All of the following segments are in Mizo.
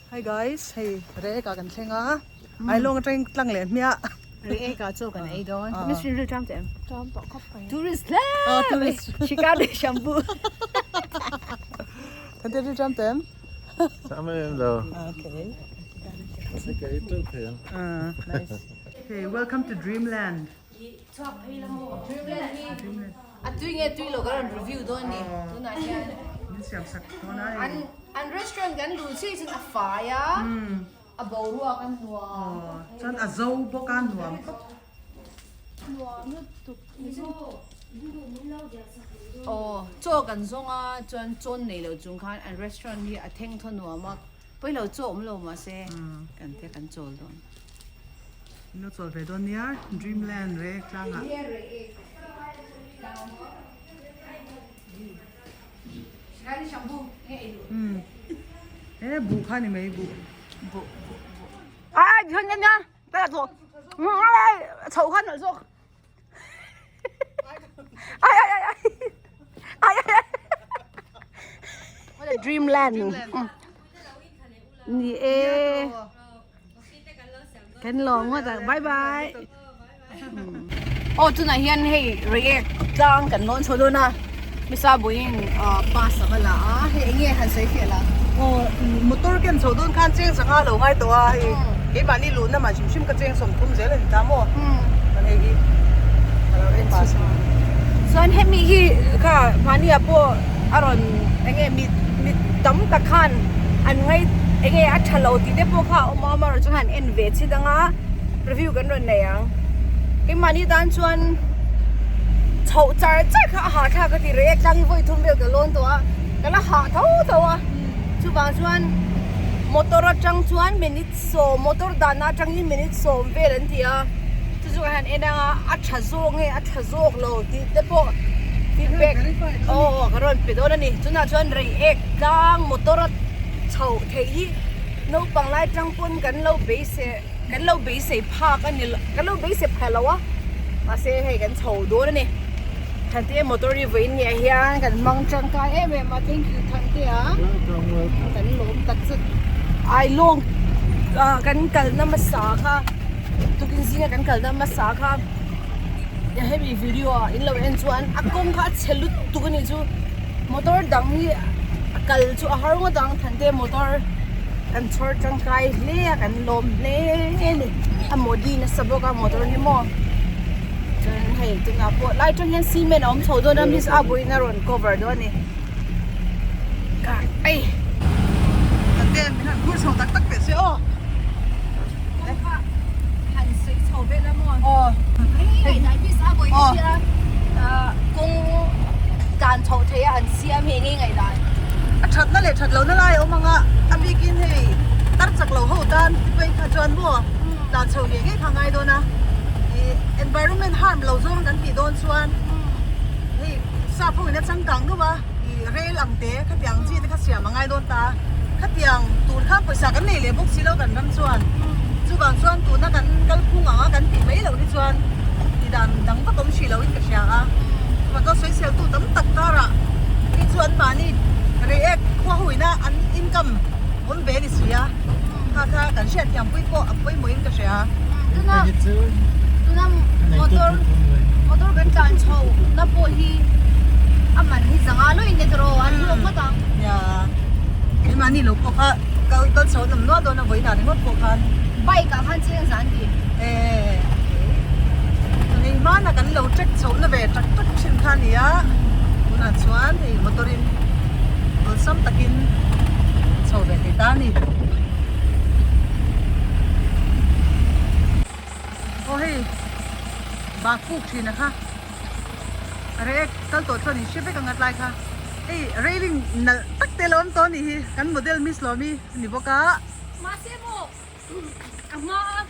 Hi guys, hei Reek ah kan thleng a, Ailawng atangin tlang leh hmiah. Reek ah chaw kan ei dawn. Miss Rinril ṭam teh em? Ṭam tawh khawp mai. Tourist hle mai. Shikari shampoo. Thante ril ṭam teh em? Ṭam em lo. Okay. Ka ei teuh thei ang. Nice. Hey, welcome to Dreamland. Chhuak phei la maw? Dreamland hi a tui nge tui lo ka rawn review dawn ni tunah hian. Min siam sak dawn a hei. An restaurant kan luh chiah chuan a fai a, a boruak a nuam. Chuan a zo bawk a nuam khawp. Nuam lutuk. Aw chaw kan zawng a chuan chawn nei lo chung khan an restaurant hi a theng thaw nuam a. Pawilo chaw awm lo mahse kan te kan chawl dawn. In lo chawl ve dawn nia Dreamland re tlangah. E buh kha ni mai buh. Buh buh buh. Ai hian hian hian ta zawk. Ai chho khan nalh zawk. Ai ai ai ai. Ai ai ai. What a dreamland. Ni e. Kan lawm ngawt a. Bye bye. Aw tunah hian hei react tlang kan lawn chho dawn a. Misa buin pass a va la a. Hei enge han sawi fiah la. Aw motor ken chho dawn khan cheng sangha lo ngai tawh a hei keimahni luhna mah hrim hrim ka cheng 30 zel a ni ta maw kan hei hi a lo en pass a. Chuan hemi hi kha mahnia pawh a rawn enge mit mit tam tak khan an ngai enge a tha lo tih te pawh kha a awm a amaherawhchu chuan han en ve chhit anga review kan rawn nei ang keimahni tan chuan chhoh char char kha a hahthlak ka ti rei a tlang hi vawi thum vel ka lawn tawh a ka la hah tho tho a chuvang chuan motor atang chuan minute sawm motor dahna atangin minute 10 vel an ti a chu chu kan han en anga a tha zawk nge a tha zawk lo tih te pawh feedback aw aw ka rawn pe dawn a ni tunah chuan reiek tlang motor a chhoh theih hi naupang lai tang pawn kan lo beisei kan lo beisei phak a ni lo kan lo beisei phah lo a mahse hei kan chho dawn a ni Thante motor hi vawiin nge hian kan hmang tangkai em em a thank you Thante a kan lawm tak zet Ailawng ah kan kalna hmasa kha tukin zinga kan kalna hmasa kha hemi video ah in lo en chuan a kawng kha a chhe lutuk a nih chu motor dang hi a kal chu a har ngawt ang Thante motor kan chhawr tangkai hle a kan lawm hle a ni a modi nasa bawk a motor hi maw chuan hei tunah pawh lai atang hian cement a awm chho dawn a miss a buin a rawn cover dawn a ni ka ei Thante min han phur chho tak tak teh se aw han sawi chho vel a maw aw hei dai miss a buin a tia kawng dan chho thei a an siam hi enge ngaihdan a thatna leh that lohna lai a awm ang a a bikin hei tar chak lo ho tan ti phei kha chuan maw dan chho ngei ngei kha a ngai dawn a ih environment harm lo zawng kan tih dawn chuan hei sap ho in a changkang deuh a ih rail ang te khatiang chi te kha siam a ngai dawn ta khatiang tur kha pawisa kan nei leh bawk si lo kan ram chuan chuvang chuan tuna kan kalphung ang a kan tih mai loh hi chuan ti dan dang vak awm hrih loin ka hria a chuvang chuan sawisel tu tam tak karah hi chu an mahni react khua huina an income awm ve a ni si a kha kha kan hriatthiam pui pawh a pawimawhin ka hria. Tuna tuna motor motor kan tlan chho na pawh hi a man hi zanga lawin ni tawh an hlawk ngawt ang. Nia keimahni lo pawh kha kal kal chho an awm nual dawn a vawiinah ringawt pawh khan. Bike ah khan cheng zan ti. Eh hei hmana kan lo trek chho na ve tak tak thin kha a ni a tunah chuan hei motor in awlsam takin chho ve thei ta a ni. Aw hei bak puk thin a kha react kal tawh chuan in hre vek ang a tlai kha hei railing nalh tak te lo awm tawh a nih hi kan model miss Lawmi a ni bawk a. Mahse maw a hma a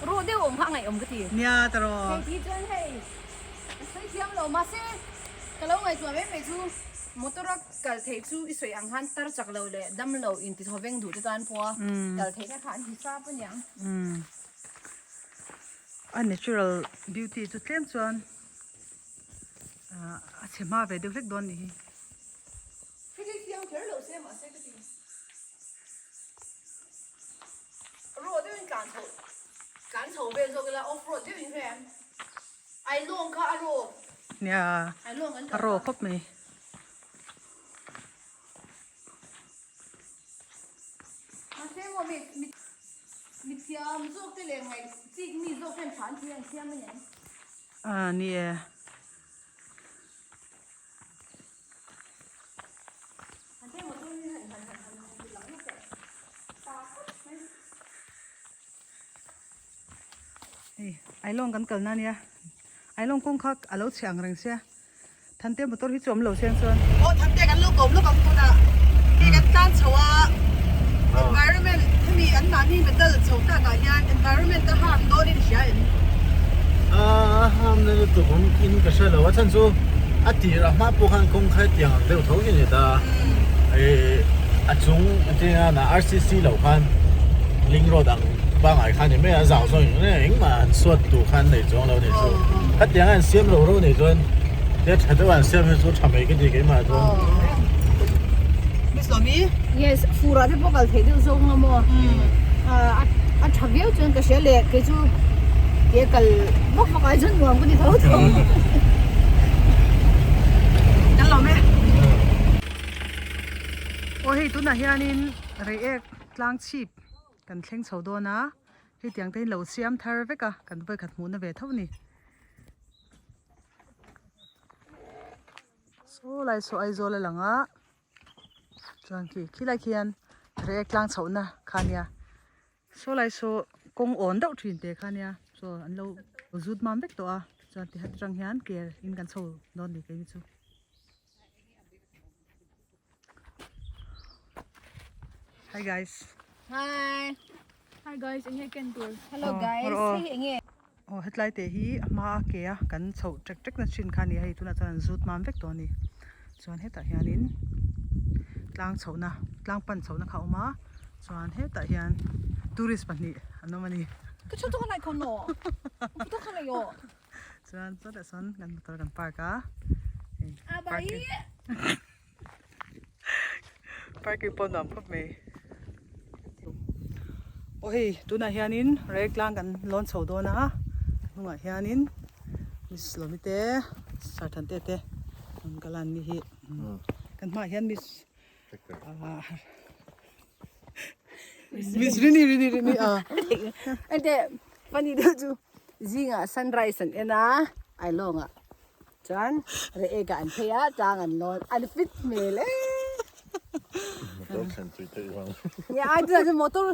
rawh deuh awm kha a ngaihawm ka ti. Nia tawh. Hei ti chuan hei ka sawi thiam lo mahse ka lo ngaihtuah mai mai chu motor a kal theih chu i sawi ang khan tar chak lo leh dam lo inti thaw veng duh te tan pawh a kal theihna kha an hisap a niang. A natural beauty chu tlem chuan a chhe hma ve deuh hlek dawn a nih hi. Hei hi siam kher lo se mahse ka ti. tlan chho tlan chho vel zawk ila off road deuh in hre em ai lawng kha a raw Nia ai lawng kan a raw khawp mai. Mahse maw mi mi mi thiam zawk te leh ngaih chik mi zawk hian tha an thei an siam a ni ang. Ah ni e. Hei Ailawng kan kalna ania Ailawng kawng kha a lo chhe ang reng sia Thante motor hi chu awm lo seng chuan. Aw Thante kan lo kawm lawk ang tunah hei kan tlan chho a environment hemi an mahni metal chho takah hian environment a harm dawn in hria em? A harm na lutuk awm in ka hre lo a chhan chu a tir a hma pawh khan kawng kha hetiang ang deuh tho hi a ni ta ih a chung aṭanga na RCC loh khan link road ang pangngai kha a ni mai a zau zawng in engmah an suat tur khan nei chuang lo a ni chu khatiang a an siam ro ro nei chuan tia tha deuh a an siam hi chu tha mai ka ti keimah chuan. Miss Lomi? Yes, furah te pawh kal theih deuh zawk ang a maw? A tha viau chuan ka hria leh kei chu ke kal vak vak ai chuan nuam ka ti tho tho. Kan lawm e. Aw hei tunah hianin Reiek tlang chhip kan thleng chho dawn a, hei tiang te hi lo siam thar vek a, kan vawikhat hmuhna ve tho a ni. Saw lai saw Aizawl a lang a. Chuan khi khilai khian Reiek tlang chhohna kha ania saw lai saw kawng awn deuh thin te kha ania saw an lo zut mam vek tawh a chuan ti hat atang hian ke in kan chho dawn ni keini chu. Hi guys. Hi. Hi guys enge ken tur. Hello guys hei enge. Aw hetlai te hi a hma a ke a kan chhoh ṭek ṭek na thin kha a ni a hei tunah chuan an zut mam vek tawh a ni chuan hetah hianin tlang chhohna tlang pan chhohna kha a awm a chuan hetah hian tourist pahnih an awm a ni. Chuan chutah sawn kan motor kan park a hei parking parking pawh nuam khawp mai aw hei tunah hianin rel tlang kan lawn chho dawn a hnungah hianin miss Lawmi te Sarthante te rawn kal a an ni hi kan hmaah hian miss miss Rini Rini Rini a Ente funny deuh chu zingah sunrise an en a ailawngah Chuan Re'ek ah an phei a, tlang an lawn, an fit hmel e. Motor thlen tui theih vang. Nia ai tunah chuan motor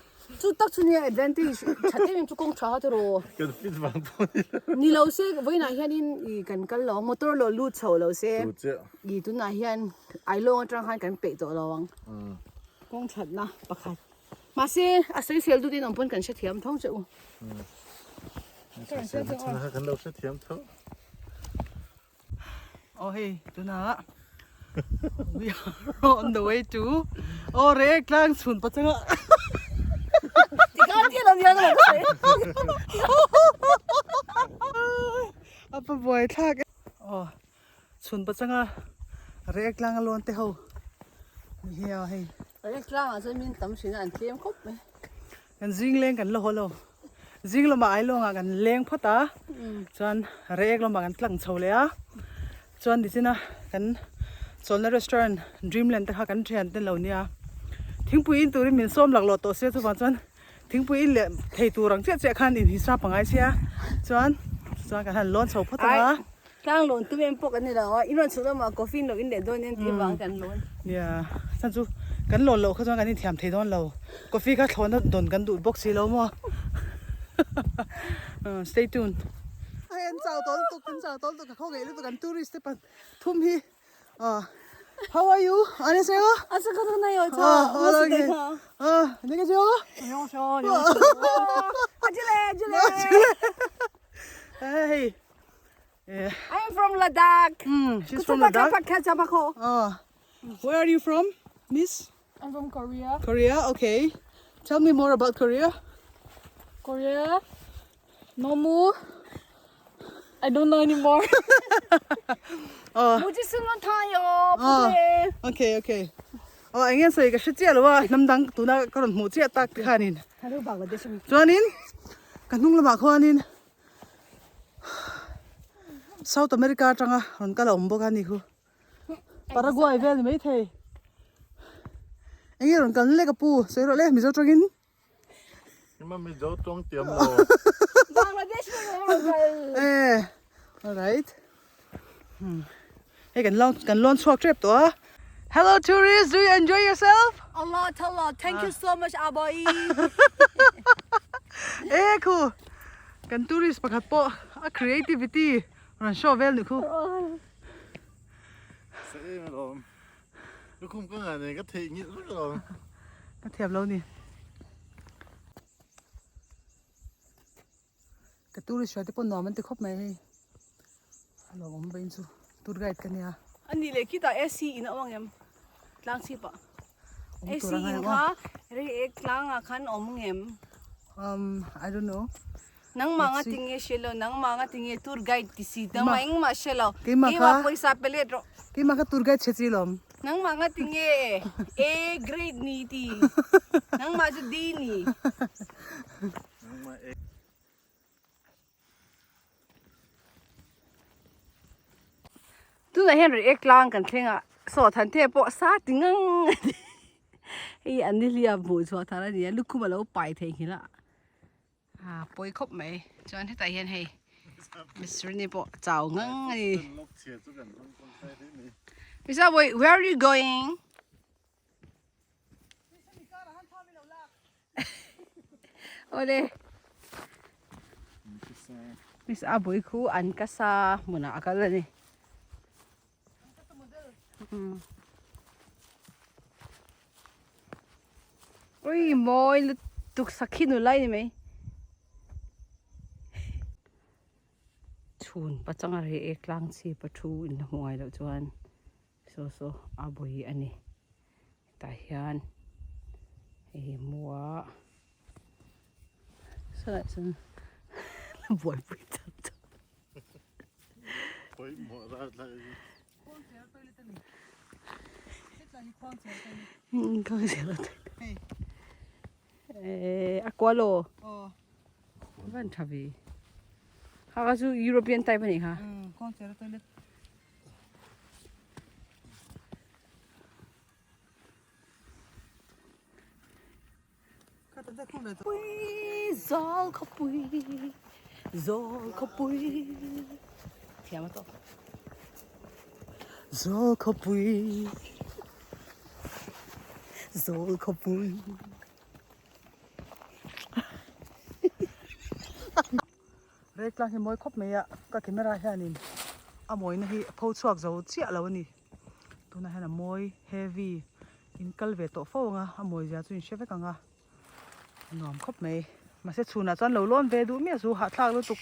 chu tak chu nia advantage tha em em chu kawng tha te rawh. Kan fit vang pawh ni lo. Ni lo se vawiinah hianin i kan kal lo ang motor lo lut chho lo se. Tu chiah. I tunah hian Ailawng atang khan kan peih tawh lo ang. Kawng thatna pakhat. Mahse a sawisel dut in awm pawn kan hrethiam tho che u. Kan lo hrethiam tho. Aw hei tunah we are on the way to aw rek tlang chhun pachanga Tikhan ti lo nia ka lo sawi. A pa buai thlak e. Aw chhun pachanga rek tlang a lawn te ho ni hi a hei. Rek tlang ah chuan min tam thin a an tlem khawp mai. Kan zing leng kan la haw lo. Zing lamah Ailawngah kan leng phawt a, chuan Reiek lamah kan tlang chho leh a, chuan nichina kan chawlhna restaurant Dreamland te kha kan thian te lo nia. Thingpui in turin min sawm laklawh tawh sia chuvang chuan thingpui in leh thei tur ang chiah chiah khan inhisa pangai sia chuan chuan kan han lawn chho phawt ang a. Tlang lawn tum em pawh kan ni lo a, in rawn chhuh lamah coffee in lo in leh dawn em tih vang kan lawn. Nia, chhan chu kan lawn loh kha chuan kan inthiam thei dawn lo, coffee kha thlawhna dawn kan duh bawk si lo maw. Stay tuned. Hei an chau tawl lutuk, an chau tawl lutuk, ka khawngaih lutuk an tourist te pan thum hi. How are you? 안녕하세요. 아, 잠깐만요. 저 어, 어, 안녕히 계세요. 안녕하세요. 아, 질레, 질레. Hey. Yeah. I'm from Ladakh. She's from Ladakh. Where are you from, miss? I'm from Korea. Korea, okay. Tell me more about Korea. Korea. 너무 I don't know anymore. 어. 무지승은 타요. Okay, okay. Aw eng nge sawi ka hre chiah lo a hnam dang tuna ka rawn hmuh chiah tak te khanin chuanin ka hnung lamah khuanin South America atanga rawn kal a awm bawk a ni khu Paraguay vel ni maithei eng nge rawn kal na le ka pu sawi rawh le Mizo tawngin. Ima Mizo tawng tiam lo. Bangladesh mo rawn kal. Eh alright hmm hei kan lawn kan lawn chhuak tep tawh a Hello tourists do you enjoy yourself? A lot a lot thank you so much Abawi. Eh khu kan tourist pakhat pawh a creativity rawn show vel nih khu. Sa em alawm. Lukhum ka ngah nen ka theih ngilh vek alawm. Ka thiam lo ni. Ka tourist hruai te pawh nuam an ti khawp mai hei. A lawmawm vawiin chu tour guide ka nia. Ani leh khitah AC in a awm ang em? Tlang chhip ah. AC in kha rei ek tlang ah khan awm ang em? Um, I don't know. Nangmah nga tinge hre lo, nangmah nga tinge tour guide ti si, nangmah engmah hre lo. Keimah kha. Keimah pawisa pe let rawh. Keimah kha tour guide chhe chi lawm. Nangmah nga tinge A grade ni ti. Nangmah chu D ni. Nangmah A. Tunah hian rei ek tlang kan thleng a, saw than te pawh sa ti ngang a ni. Hei an ni hliam hmuh chhuah thar a ni a, lukhum a lo pai theihnghilh a. A pawi khawp mai chuan hetah hian hei mistiri ni pawh chau ngang a ni. Misa boy where are you going? Awle Misa boy khu an ka sa hmunah a kal a ni. Ui mawi lutuk sakhi nu lai ni mai. Chhun pachang a reh e tlang chhi pathu in la hmu ngai loh chuan saw saw a bui a ni. Tah hian hei mua saw lah chuan buaipui chak chak. A kual aw van tha ve kha kha chu European type a nih kha. Pui zawl khawpui zawl khawpui thiam a tawp zawl khawpui zawl khawpui rek tlang hi mawi khawp mai a ka camera hianin a mawina hi a pho chhuak zo chiah lo a ni. Tunah hian a mawi heavy in kal ve tawh fo ang a, a mawi zia chu in hre vek ang a, a nuam khawp mai. Mahse chhunah chuan lo lawn ve duh miah chu hahthlak lutuk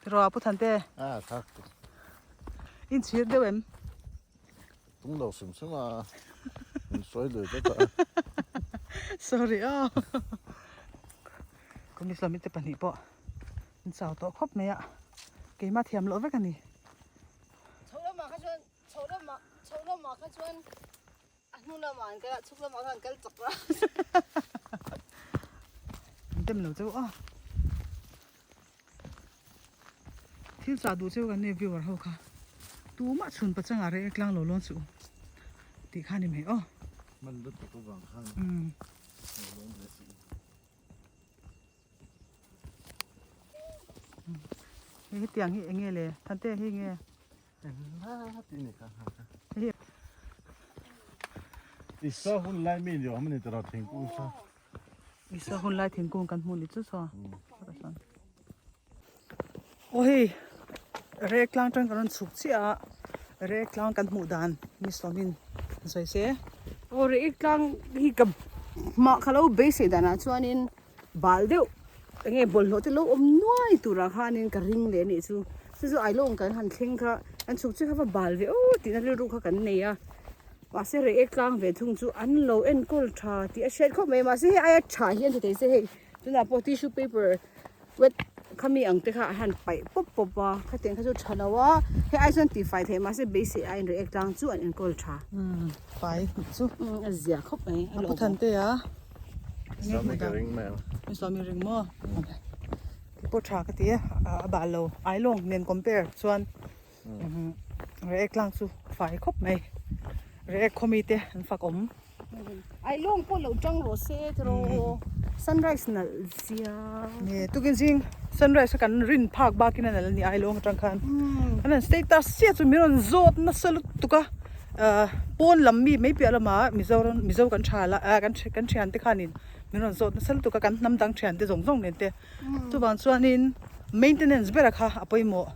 tiraw a Pu Thante? A thlak tuk. In chhir deuh em? Tung lo hrim hrim a, in sawi lui vek a. Sorry aw. Kumis lawmi te pahnih pawh an chau tawh khawp mai a, keimah thiam loh vek a ni. Chho lamah kha chuan chho lamah chho lamah kha chuan a hnu lamah an kal a chhuk lamah khan an kal chak a. An tem lo cheu a. Thil chah duh cheu kan nei viewer ho kha. Tumah chhun pachangah reng tlang lo lawn suh tih kha ni mai aw. Man lutuk avang khan lo lawn ve suh. Hei hetiang hi eng nge le Thante hi eng nge Isua hun lai mi ni awm a ni tawh thingkung chu. Isua hun lai thingkung kan hmu ni chu saw. Aw hei rek tlang tang kan rawn chhuk chiah a rek tlang kan hmuh dan mi sawmin sawi se. Aw rek tlang hi ka mah ka lo beisei danah chuanin bal deuh eng nge bawlhhlawh te lo awm nuai turah khanin ka ring leh anih chu chu chu ailawng kan han thleng kha an chhuk chiah kha va bal ve aw tihna rilru kha kan nei a mahse rek tlang ve thung chu an lo enkawl tha tih a hriat khawp mai mahse hei aia tha hian ti thei se hei tunah pawh tissue paper wet. Khami ang te kha a han paih pawp pawp a, khatiang kha chu tha lo a, hei ai chuan tihfai theih mahse beisei aiin react tlang chu an enkawl tha. Umm fai chu. Umm a zia khawp mai a pu than te a. Sawmi ka ring mai ang. Sawmi ring maw? Ti pawh tha ka ti e, a bal lo ailawng nen compare chuan react tlang chu fai khawp mai. React khawmi te an fak awm. Ailawng pawh lo tang rawh se tiraw sunrise nalh zia. Nge tukin zing sunrise kha kan rin phak bakin a nalh a ni Ailawng atang khan. An han status chiah chu min rawn zawt nasa lutuk a pawn lam mi mai piah lamah Mizoram Mizo kan tha la ah kan kan thiante khanin min rawn zawt nasa lutuk a kan hnam dang thiante zawng zawng nen te. Chuvang chuanin maintenance bera kha a pawimawh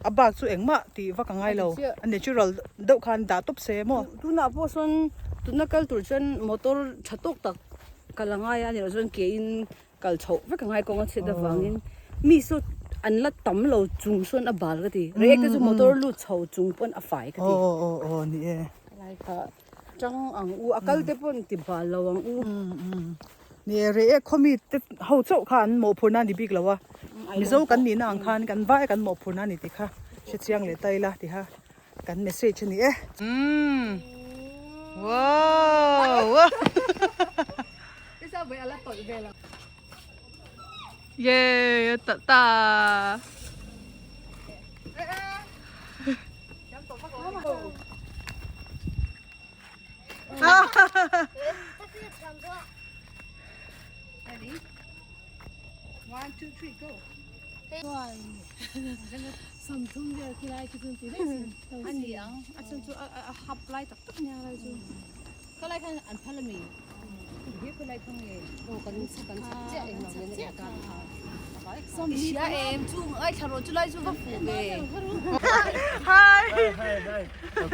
a bak chu engmah tih vak a ngai lo a natural deuh khan dah tawp se maw. Tunah pawh sawn tuna kal tur chuan motor tha tawk tak kal a ngai a ni loh chuan ke in kal chhoh vek a ngai kawng a chhiat avangin mi saw an la tam lo chung sawn a bal ka ti react te chu motor lut chho chung pawn a fai ka ti. Aw aw aw ni e. Lai kha tang ang u a kal te pawn ti bal lo ang u. Ni e reh e khawmi te ho chauh kha an mawhphurhna a ni bik lo a Mizo kan nihna ang khan kan vai kan mawhphurhna a ni tih kha hre chiang leh ta ila tih kha kan message a ni e. Umm wow Yay ta ta. Ani ang a chhan chu a hap lai tak tak nia lai chu khalai khan an phal ami he khawlai kha nge aw kan kan chak chiah englo nen a inkan i hria em chu ngaithla rawh chu lai chu va fuh ve Hi Hi hi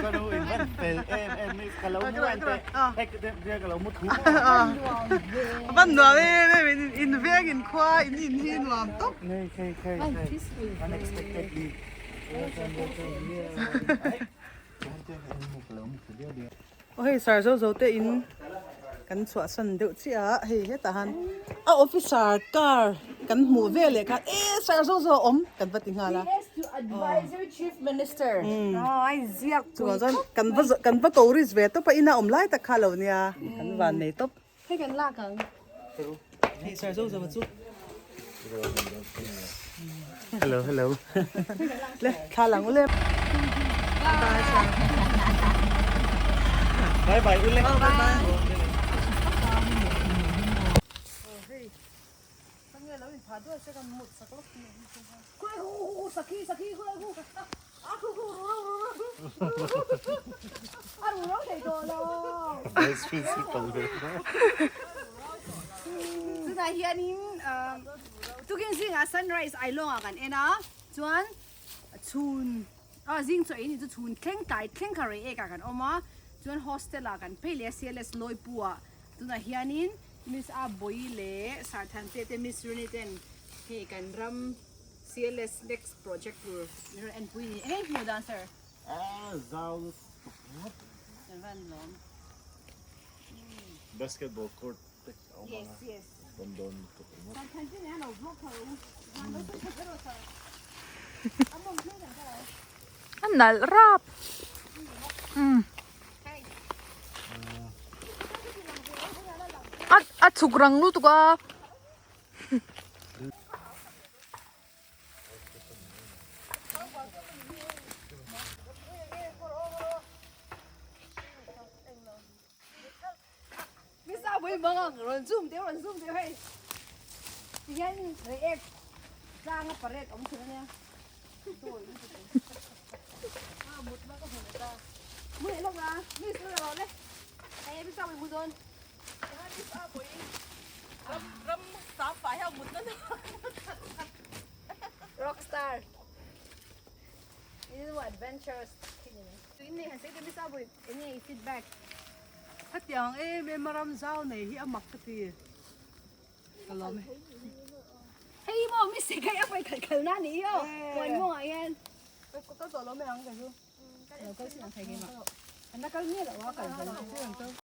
ka nu in van fel em em mi ka lo mu an te hek te te ka lo mu thu van nuam em em in in veng in khua in in hi nuam tawp nei khei khei unexpectedly Aw hei sar zo zo te in kan chhuahsan deuh chiah a hei hetah han a officer car kan hmuh vel leh khan e sar zo zo a awm kan va ti nghal a chuvang chuan kan va kan va ko risk ve tawp a ina awm lai tak kha lo nia kan van nei tawp. Hei kan lak ang. Hei sar zo zo chu. Hello hello. Le thla lang ule. Bye bye sir. Bye bye ule. Bye bye. Hei. Tange lo in pha duai se kan mut sak lawk ni. Khuai khu khu khu sakhi sakhi khuai khu. A khu khu ru ro ru ro. A ru ro thei tawh lo. Vice principal ve. Chutah hianin tukin zingah sunrise ailawngah kan en a chuan chhun a zing chaw ei ni chu chhun thleng tlai thleng kha rei ek ah kan awm a chuan hostel ah kan phei leh a CLS Lawipu ah tunah hianin Miss A Bawi leh Sarthante te Miss Rini ten hei kan ram CLS next project tur min rawn enpui ni hei hmuh dan sir. Ah zau tuk ngawt. Kan van lawm. Basketball court te a awm ang a. Yes yes. Awm dawn tuk ngawt. Kan than chin hian lo vlog thar u. Van lo thar thar rawh sir. A mawng thleng kan kal. A nalh rap. Umm. A a chhuk rang lutuk a. Rockstar. This is what adventures. Feedback. Hetiang em em a ram zau nei hi a mak ka ti. Ka lawm e. Hei maw mi se kai a pai khal khal na ni yo. Puan mawngah hian. Ka zawh lo mai ang ka chu. Lo kal sin ang thei nge ma. An la kal nge lo a kal.